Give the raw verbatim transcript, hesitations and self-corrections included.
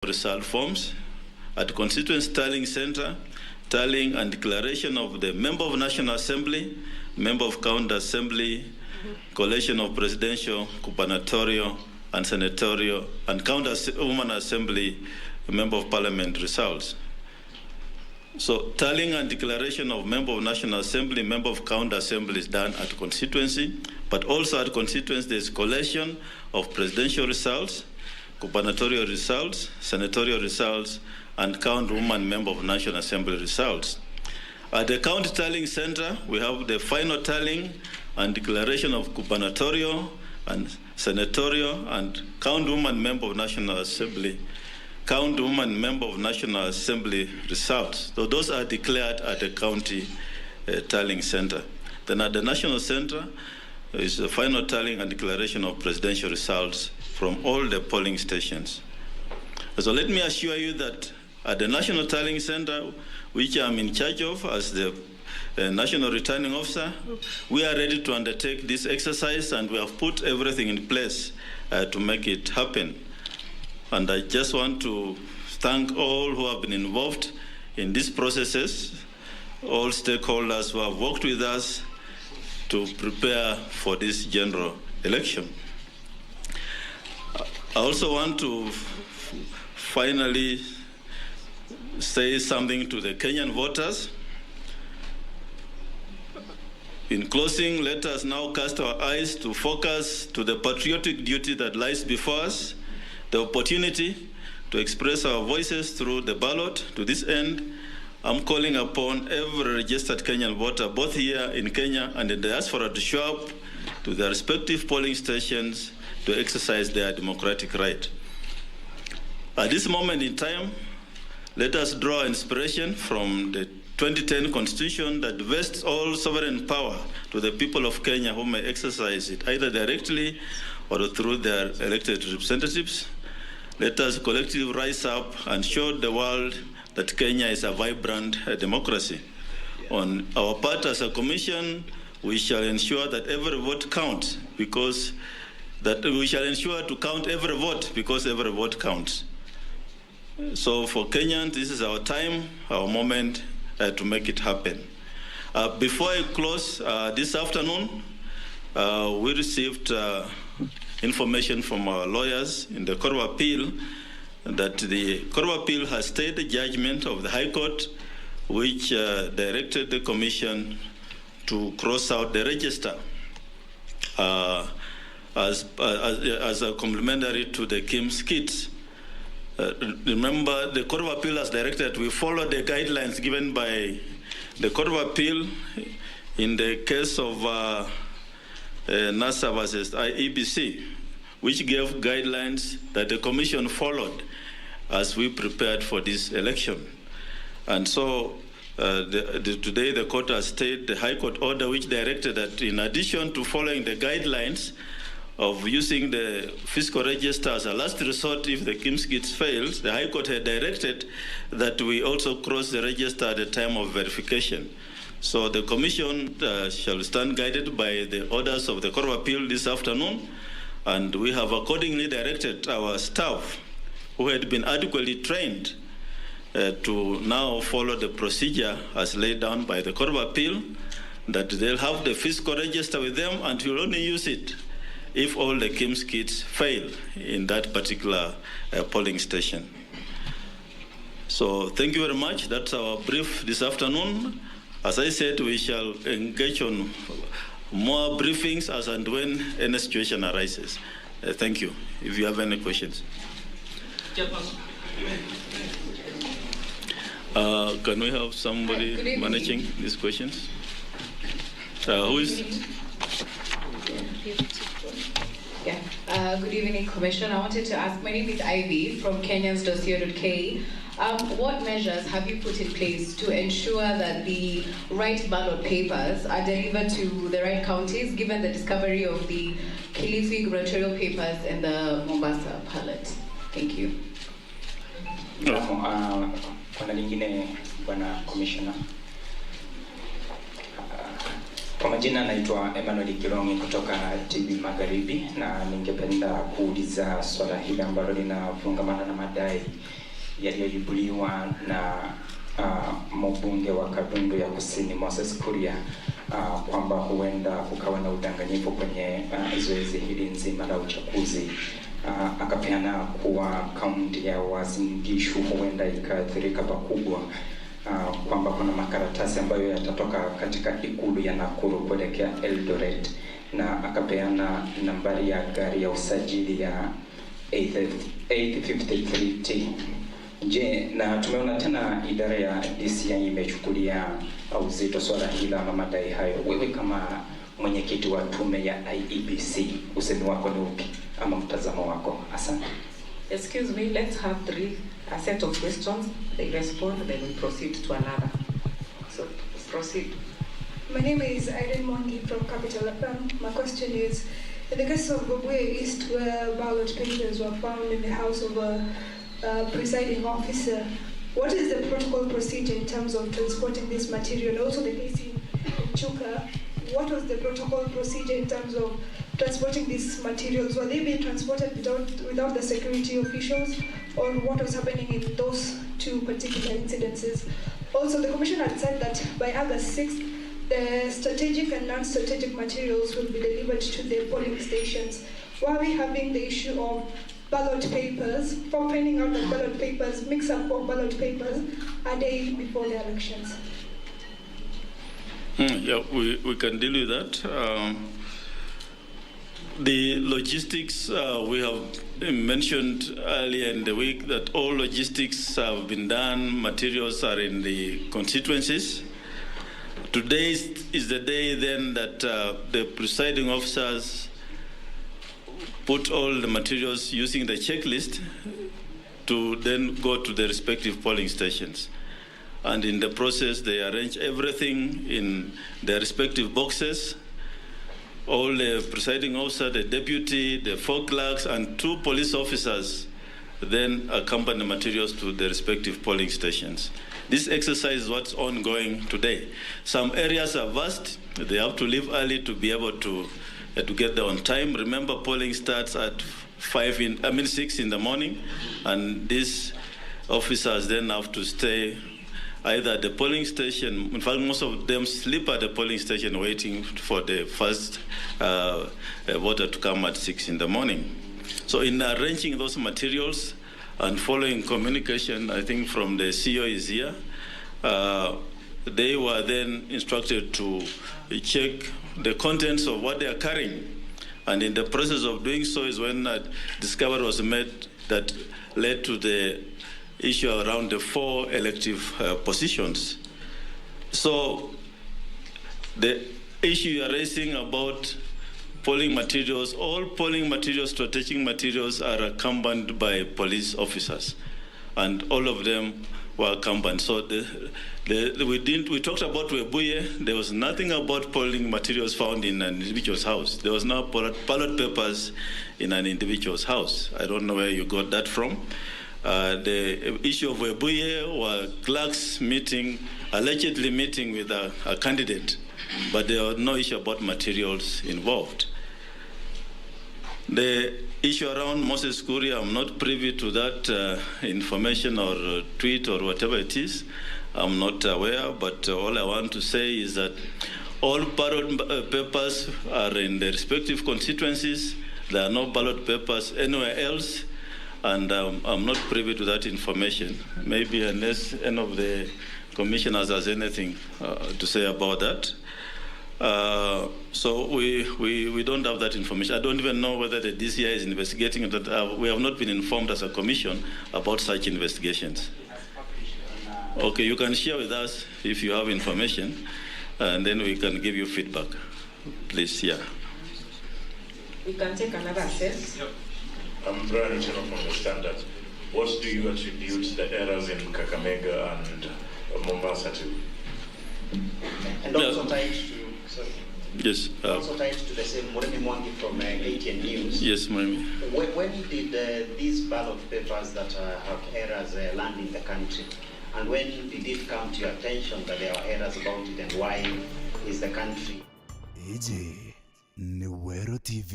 result forms. At constituency tallying centre, tallying and declaration of the member of National Assembly, member of County Assembly, collation of presidential, gubernatorial, and senatorial, and County As-, Woman Assembly, member of Parliament results. So, tallying and declaration of member of National Assembly, member of County Assembly is done at constituency, but also at constituency there is collation of presidential results, gubernatorial results, senatorial results, and County Woman member of National Assembly results. At the County Tallying Centre, we have the final tallying and declaration of gubernatorial and senatorial and County Woman member of National Assembly, County Woman member of National Assembly results. So those are declared at the County, uh, Tallying Centre. Then at the National Centre is the final tallying and declaration of presidential results from all the polling stations. So let me assure you that at the National Tallying Centre, which I'm in charge of as the, uh, National Returning Officer, we are ready to undertake this exercise and we have put everything in place, uh, to make it happen. And I just want to thank all who have been involved in these processes, all stakeholders who have worked with us to prepare for this general election. I also want to f-, finally say something to the Kenyan voters. In closing, let us now cast our eyes to focus to the patriotic duty that lies before us, the opportunity to express our voices through the ballot. To this end, I'm calling upon every registered Kenyan voter, both here in Kenya and in the diaspora, to show up to their respective polling stations to exercise their democratic right. At this moment in time, let us draw inspiration from the twenty ten Constitution that vests all sovereign power to the people of Kenya, who may exercise it either directly or through their elected representatives. Let us collectively rise up and show the world that Kenya is a vibrant, uh, democracy. On our part as a commission, we shall ensure that every vote counts, because that we shall ensure to count every vote, because every vote counts. So for Kenyans, this is our time, our moment, uh, to make it happen. Uh, before I close, uh, this afternoon, uh, we received, uh, information from our lawyers in the Court of Appeal that the Court of Appeal has stayed the judgment of the High Court, which, uh, directed the Commission to cross out the register, uh, as, uh, as, as a complementary to the KIMS kits. Uh, remember, the Court of Appeal has directed we follow the guidelines given by the Court of Appeal in the case of, uh, uh, NASA versus I E B C, which gave guidelines that the Commission followed as we prepared for this election. And so, uh, the, the, today the court has stayed the High Court order which directed that, in addition to following the guidelines of using the fiscal register as a last resort if the KIMS kits fails, the High Court had directed that we also cross the register at the time of verification. So the Commission, uh, shall stand guided by the orders of the Court of Appeal this afternoon, and we have accordingly directed our staff, who had been adequately trained, uh, to now follow the procedure as laid down by the Court of Appeal, that they'll have the fiscal register with them and will only use it if all the KIMS kits fail in that particular, uh, polling station. So thank you very much. That's our brief this afternoon. As I said, we shall engage on more briefings as and when any situation arises. Uh, thank you. If you have any questions. Uh, can we have somebody managing these questions? Uh, who is? Yeah. Uh, good evening, Commissioner. I wanted to ask, my name is Ivy from Kenyans dot co dot K E. Um, what measures have you put in place to ensure that the right ballot papers are delivered to the right counties, given the discovery of the Kilifi gubernatorial papers and the Mombasa ballot? Thank you. Alafu, uh, kuna lingine, Bwana Commissioner. Uh, Kwa majina naitwa Emmanuel Kilongi kutoka T V Magharibi, na ningependa kuuliza swala hili ambalo linafungamana na madai yaliyoibuliwa na, ah, mbunge wa Kadundu ya Kusini, Moses Kuria, ah, kwamba huenda kukawa na udanganyifu kwenye, ah, zoezi hili nzima la uchaguzi. Ah, akapeana kuwa kaunti ya Uasin Gishu huenda ikaathirika pakubwa, ah, kwamba kuna makaratasi ambayo yatatoka katika ikulu ya Nakuru kuelekea Eldoret, na akapeana nambari ya gari ya usajili ya eight fifty-three T. Je, na tumeona tena idara ya D C I imechukulia uzito swala hili ama madai hayo. Wewe kama mwenyekiti wa tume ya I E B C, usemi wako ni upi ama mtazamo wako? Asante. Excuse me, let's have three, a set of questions, they respond, then we proceed to another. So, proceed. My name is Irene Mwangi from Capital F M. My question is, in the case of Webuye East, where ballot papers were found in the house of a, uh, presiding officer, what is the protocol procedure in terms of transporting this material? Also, the case in Chuka, what was the protocol procedure in terms of transporting these materials? Were they being transported without, without the security officials, or what was happening in those two particular incidences? Also, the commission had said that by August sixth, the strategic and non-strategic materials will be delivered to the polling stations. Why are we having the issue of ballot papers, for finding out that ballot papers, mix up of ballot papers a day before the elections? Mm, yeah, we, we can deal with that. Um, the logistics, uh, we have mentioned earlier in the week that all logistics have been done, materials are in the constituencies. Today is, is the day then that, uh, the presiding officers put all the materials using the checklist to then go to the respective polling stations. And in the process, they arrange everything in their respective boxes. All the presiding officer, the deputy, the four clerks, and two police officers then accompany the materials to the respective polling stations. This exercise is what's ongoing today. Some areas are vast. They have to leave early to be able to, uh, to get there on time. Remember, polling starts at five in, I mean, six in the morning, and these officers then have to stay either at the polling station. In fact, most of them sleep at the polling station waiting for the first, uh, uh, voter to come at six in the morning. So in arranging those materials and following communication, I think from the C O is here, uh, they were then instructed to check the contents of what they are carrying. And in the process of doing so is when a discovery was made that led to the issue around the four elective, uh, positions. So the issue you are raising about polling materials, all polling materials, strategic materials are accompanied by police officers, and all of them were accompanied. So the, the, we didn't, we talked about Webuye. There was nothing about polling materials found in an individual's house. There was no ballot, ballot papers in an individual's house. I don't know where you got that from. Uh, the issue of Webuye were clerks meeting, allegedly meeting with a, a candidate, but there was no issue about materials involved. The issue around Moses Kuria, I'm not privy to that, uh, information or, uh, tweet or whatever it is. I'm not aware, but, uh, all I want to say is that all ballot, uh, papers are in the respective constituencies. There are no ballot papers anywhere else, and, um, I'm not privy to that information. Maybe unless any of the commissioners has anything, uh, to say about that. Uh, so we, we, we don't have that information. I don't even know whether the D C I is investigating that. Uh, we have not been informed as a commission about such investigations. Okay, you can share with us if you have information, and then we can give you feedback. Please, yeah. We can take another set. I'm Brian Otieno from the Standard. What do you attribute the errors in Kakamega and, uh, Mombasa to? And also tied to, sorry. Yes, uh, also tied to the same, Murimi Mwangi from, uh, K T N News. Yes, Murimi. When, when did, uh, these ballot papers that, uh, have errors, uh, land in the country? And when did it come to your attention that there are errors about it, and why is the country Iji ni Weru T V.